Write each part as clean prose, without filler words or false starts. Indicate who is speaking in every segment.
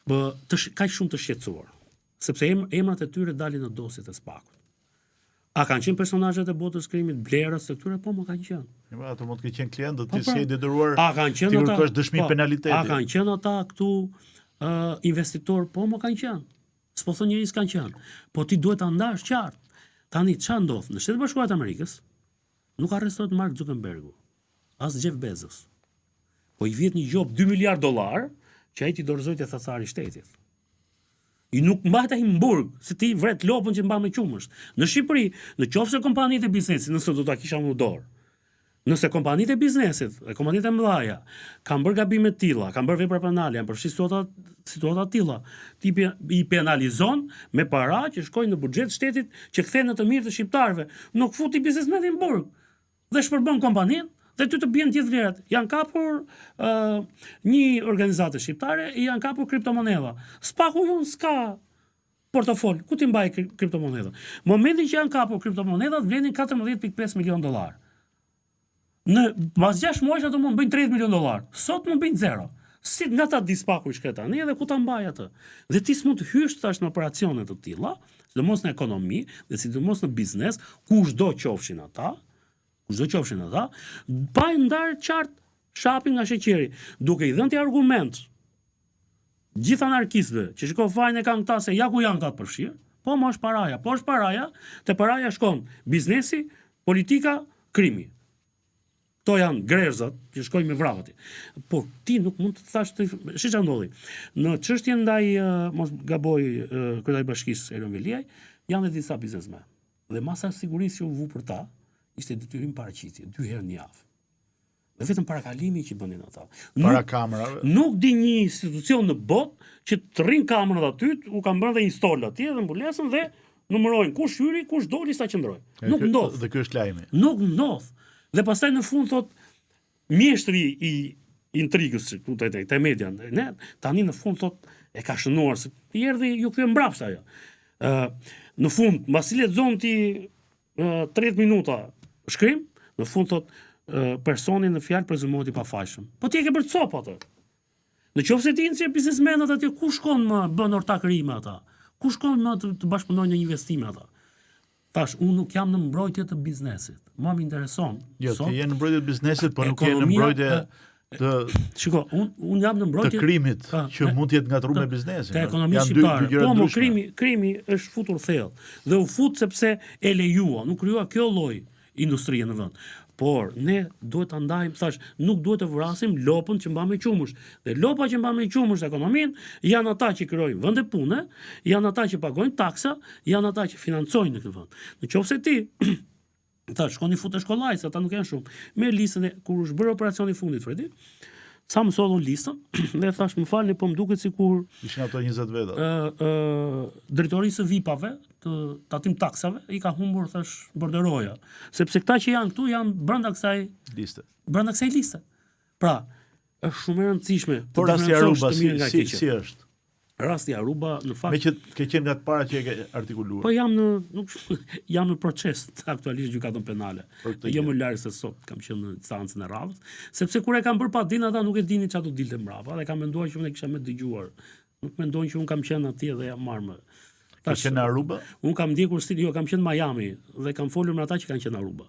Speaker 1: Bë, të sh, kaq shumë të shqetësuar, sepse em, emrat e tyre dalin në dosjet e SPAK-ut. A kanë qenë personazhet e botës krimit, blerës të këtyre? Po, më kanë qenë.
Speaker 2: Jo, ato mund të kenë qenë klientët,
Speaker 1: po,
Speaker 2: ti
Speaker 1: pra,
Speaker 2: si je detyruar.
Speaker 1: A kanë qenë ata?
Speaker 2: Ti dëshmi
Speaker 1: po,
Speaker 2: penaliteti.
Speaker 1: A kanë qenë ata këtu uh, investitor? Po, më kanë qenë. S'po thonë njeri s'kanë qenë. Po ti duhet ta ndash qartë. Tani ça ndodh? Në Shtetet e Bashkuara të Amerikës nuk arrestohet Mark Zuckerbergu, as Jeff Bezos. Po i vihet një gjobë 2 miliard dollar që ai t'i dorëzojë te thesari i shtetit. I nuk mbahet ai në burg, se ti vret lopën që mban me qumësht. Në Shqipëri, në qoftë se kompanitë e biznesit, nëse do ta kisha unë në dorë, nëse kompanitë e biznesit dhe kompanitë e mëdha kanë bërë gabime të tilla, kanë bërë vepra penale, janë përfshirë situata situata të tilla, ti i penalizon me para që shkojnë në buxhet shtetit që kthehen në të mirë të shqiptarëve. Nuk fut ti biznesmenin në burg dhe shpërbën kompaninë dhe ty të bien gjithë vlerat. Janë kapur uh, një organizatë shqiptare, i janë kapur kriptomonedha. SPAK-u jonë s'ka portofol, ku t'i mbaj kriptomonedhat? Momentin që janë kapur kriptomonedhat vlenin 14.5 milion dollar. Në mbas 6 muajsh ato mund bëjnë 30 milion dollar. Sot mund bëjnë zero. Si nga ta di SPAK-u i shkretë tani edhe ku ta mbaj atë. Dhe ti s'mund të hysh tash në operacione të tilla, sidomos në ekonomi dhe sidomos në biznes, kushdo qofshin ata, kushdo qofshin ata, pa e ndarë qartë shapin nga sheqeri, duke i dhënë ti argument gjithë anarkistëve që shiko fajin e kanë këta se ja ku janë këta të përfshirë, po mo është paraja, po është paraja, te paraja shkon biznesi, politika, krimi. Këto janë grerëzat që shkojnë me vrap atje. Por ti nuk mund të thash të shi çfarë ndodhi. Në çështjen ndaj mos gaboj kryetarit bashkisë Erion Veliaj, janë dhe disa biznesmenë. Dhe masa e sigurisë që u vu për ta ishte detyrim paraqitje dy herë në javë. Dhe vetëm parakalimi që bënin ata.
Speaker 2: Para kamerave.
Speaker 1: Nuk di një institucion në botë që të rrin kamerat aty, u kanë bërë dhe një stol atje dhe mbulesën dhe numërojnë kush hyri, kush doli, sa qëndroi. Nuk ndodh.
Speaker 2: Dhe ky është lajmi.
Speaker 1: Nuk ndodh. Dhe pastaj në fund thot mjeshtri i intrigës që këtu te te, te media, ne tani në fund thot e ka shënuar se i erdhi ju kthye mbrapsht ajo. Ë në fund mbasi lexon ti 30 minuta shkrim, në fund thot personi në fjalë prezumohet i pafajshëm. Po ti e ke bërë copë atë. Në qoftë se ti nxjerr biznesmenët atje, ku shkon më bën ortakëri me ata? Ku shkon më të, të bashkëpunojnë në investime ata? Tash unë nuk jam në mbrojtje të biznesit. Mua më intereson.
Speaker 2: Jo, ti je në mbrojtje të biznesit, po nuk je në mbrojtje të
Speaker 1: Shiko, un un jam në mbrojtje
Speaker 2: të krimit që mund të jetë ngatërruar me biznesin.
Speaker 1: Të ekonomisë shqiptare. Po, mo krimi, krimi është futur thellë dhe u fut sepse e lejua, nuk krijua kjo lloj industrie në vend. Por ne duhet ta ndajmë, thash, nuk duhet të vrasim lopën që mban me qumësht. Dhe lopa që mban me qumësht ekonominë janë ata që krijojnë vende pune, janë ata që pagojnë taksa, janë ata që financojnë në këtë vend. Në qoftë se ti Tha, shkoni futesh kollaj, se ata nuk janë shumë. Merr listën e kur është bërë operacioni i fundit Fredi, sa më sollën listën dhe thash më falni, po më duket sikur
Speaker 2: ishin ato 20 veta.
Speaker 1: Ë ë drejtorisë së VIP-ave të tatim taksave i ka humbur thash borderoja, sepse këta që janë këtu janë brenda kësaj
Speaker 2: liste.
Speaker 1: Brenda kësaj liste. Pra, është shumë e rëndësishme
Speaker 2: të Por rasti Aruba si, si, si është?
Speaker 1: Rasti Aruba në
Speaker 2: fakt Meqë ke qenë nga të para që e ke artikuluar.
Speaker 1: Po jam në nuk jam në proces aktualisht gjykatën penale. Jo më larg se sot kam qenë në seancën e radhës, sepse kur e kam bërë padinë ata nuk e dinin çfarë do dilte mbrapa dhe kam menduar që unë e kisha me dëgjuar. Nuk mendojnë që unë kam qenë atje dhe jam marrë
Speaker 2: më. Ke qenë në Aruba?
Speaker 1: Unë kam ndjekur stil, jo, kam qenë në Miami dhe kam folur me ata që kanë qenë në Aruba.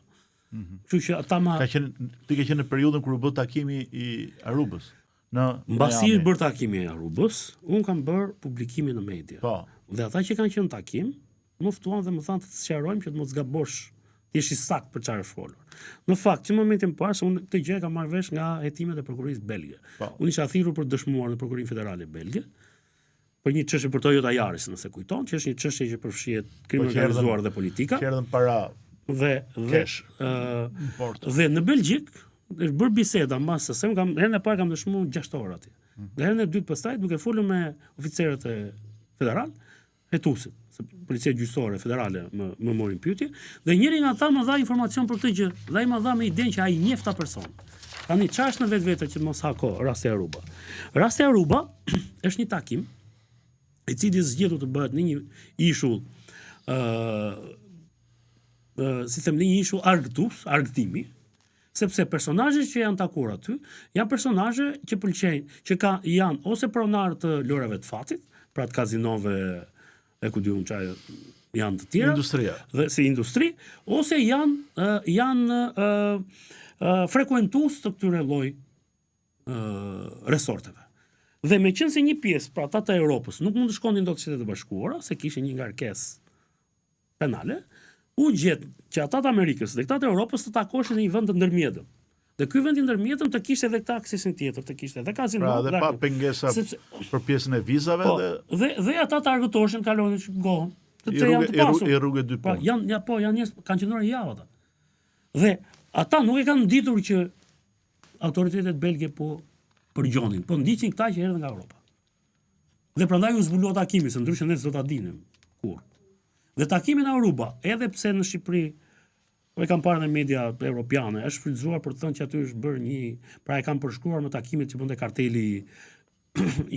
Speaker 2: Mm -hmm.
Speaker 1: Kështu që ata
Speaker 2: ma Ka qenë ti ke qenë në periudhën kur u bë takimi i Arubës në
Speaker 1: Mbasi është bërë takimi i Arubës, unë kam bërë publikimin në media.
Speaker 2: Po.
Speaker 1: Dhe ata që kanë qenë në takim, më ftuan dhe më thanë të të sqarojmë që të mos gabosh, të jesh i saktë për çfarë është folur. Në fakt, që në momentin e parë, se unë këtë gjë e kam marrë vesh nga hetimet e prokurorisë belge.
Speaker 2: Po.
Speaker 1: Unë isha thirrur për të dëshmuar në prokurorinë federale belge për një çështje për Toyota Yaris, nëse kujton, që është një çështje që përfshihet krimi
Speaker 2: po,
Speaker 1: i organizuar dhe politika.
Speaker 2: Që erdhën para
Speaker 1: dhe dhe ë dhe në Belgjik është bërë biseda mbas se unë kam herën e parë kam dëshmuar 6 orë atje. Mm -hmm. Dhe herën e dytë pastaj duke folur me oficerët e federal, hetuesit, se policia gjyqësore federale më më mori në pyetje dhe njëri nga ata më dha informacion për këtë gjë dhe ai më dha me idenë që ai njeh këta person. Tani çfarë është në vetvete që mos ha kohë rasti Aruba. Rasti Aruba është një takim i cili është zgjedhur të bëhet në një ishull ë uh, si them në një ishull argëtus, argëtimi, Sepse personazhet që janë takuar aty janë personazhe që pëlqejnë, që ka janë ose pronarë të lojrave të fatit, pra të kazinove e ku di unë çfarë janë të tjera.
Speaker 2: Industria.
Speaker 1: Dhe si industri ose janë uh, janë uh, uh, frekuentues të këtyre lloj uh, resorteve. Dhe meqenëse një pjesë, pra ata të Europës, nuk mund të shkonin dot në Shtetet e Bashkuara, se kishin një ngarkesë penale, u gjet që ata të Amerikës dhe këta të Europës të takoheshin në një vend të ndërmjetëm. Dhe ky vend i ndërmjetëm të kishte edhe këtë aksesin tjetër, të kishte edhe kazino.
Speaker 2: Pra edhe pa pengesa sepse, për pjesën e vizave
Speaker 1: po, dhe dhe dhe ata të argëtoheshin, kalonin kohën. Sepse janë të pasur.
Speaker 2: I rrugë dy
Speaker 1: po. Janë ja po, janë njerëz kanë qëndruar një javë ata. Dhe ata nuk e kanë ditur që autoritetet belge po përgjonin, po ndiqnin këta që erdhën nga Europa. Dhe prandaj u zbulua takimi, se ndryshe ne s'do ta dinim kurrë. Dhe takimi në Aruba, edhe pse në Shqipëri po e kam parë në media europiane, është shfrytëzuar për të thënë që aty është bërë një, pra e kanë përshkruar me takimet që bënte karteli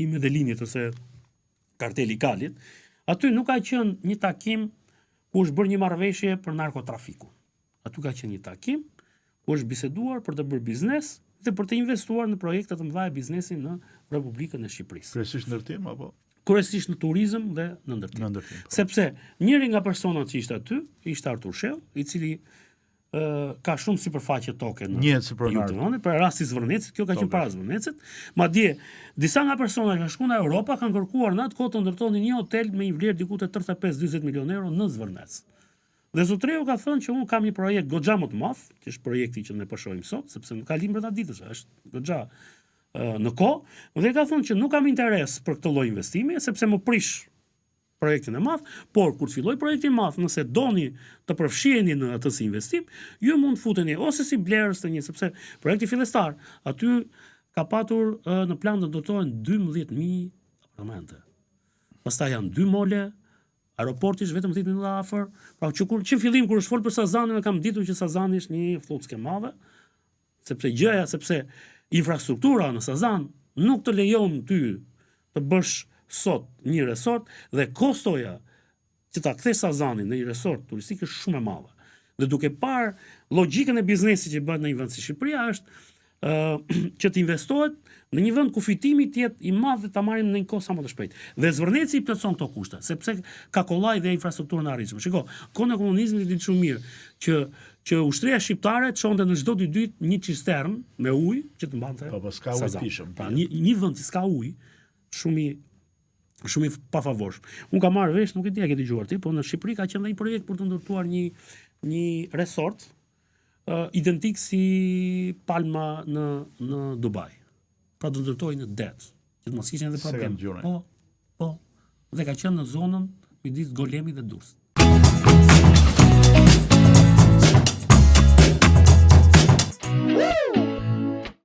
Speaker 1: i Medellinit ose karteli i Kalit. Aty nuk ka qenë një takim ku është bërë një marrëveshje për narkotrafikun. Aty ka qenë një takim ku është biseduar për të bërë biznes dhe për të investuar në projekte të mëdha biznesi në Republikën e Shqipërisë.
Speaker 2: Kryesisht ndërtim apo?
Speaker 1: Kryesisht në turizëm dhe në ndërtim.
Speaker 2: Në ndërtim.
Speaker 1: Po. Sepse njëri nga personat që ishte aty ishte Artur Shehu, i cili ë ka shumë sipërfaqe toke
Speaker 2: në Njihet si pronar.
Speaker 1: Për rasti i Zvërnecit, kjo ka qenë para Zvërnecit. Madje disa nga personat që kanë shkuar nga Europa kanë kërkuar në atë kohë të ndërtonin një hotel me një vlerë diku te 35-40 milionë euro në Zvërnec. Dhe zotëriu ka thënë që unë kam një projekt goxha më të madh, që është projekti që ne po shohim sot, sepse nuk ka lind brenda ditës, është goxha në kohë, dhe ka thënë që nuk kam interes për këtë lloj investimi, sepse më prish projektin e madh, por kur të filloj projekti i madh, nëse doni të përfshiheni në atë si investim, ju mund të futeni ose si blerës të një, sepse projekti fillestar aty ka patur në plan të ndërtohen 12000 apartamente. Pastaj janë dy mole, Aeroporti është vetëm 10 minuta afër. Pra që kur që fillim kur është fol për Sazanin, e kam ditur që Sazani është një flluskë e madhe, sepse gjëja sepse infrastruktura në Sazan nuk të lejon ty të bësh sot një resort dhe kostoja që ta kthesh Sazanin në një resort turistik është shumë e madhe. Dhe duke parë logjikën e biznesit që bëhet në një vend si Shqipëria është që të investohet në një vend ku fitimi të jetë i madh dhe ta marrim në një kohë sa më të shpejtë. Dhe Zvërneci i plotëson këto kushte, sepse ka kollaj dhe infrastrukturën e arritshme. Shiko, kohën e komunizmit e di shumë mirë që që ushtria shqiptare çonte në çdo dy ditë një cisternë me ujë që të mbante.
Speaker 2: Po, po s'ka ujë pijshëm.
Speaker 1: Pra një një vend që s'ka ujë, shumë i shumë i pafavorshëm. Unë kam marrë vesh, nuk e di a ke dëgjuar ti, po në Shqipëri ka qenë dhe një projekt për të ndërtuar një një resort uh, identik si Palma në në Dubai. Pra do ndërtohej në det, që të mos kishin edhe problem. Po, po. Dhe ka qenë në zonën midis Golemit dhe Durrësit.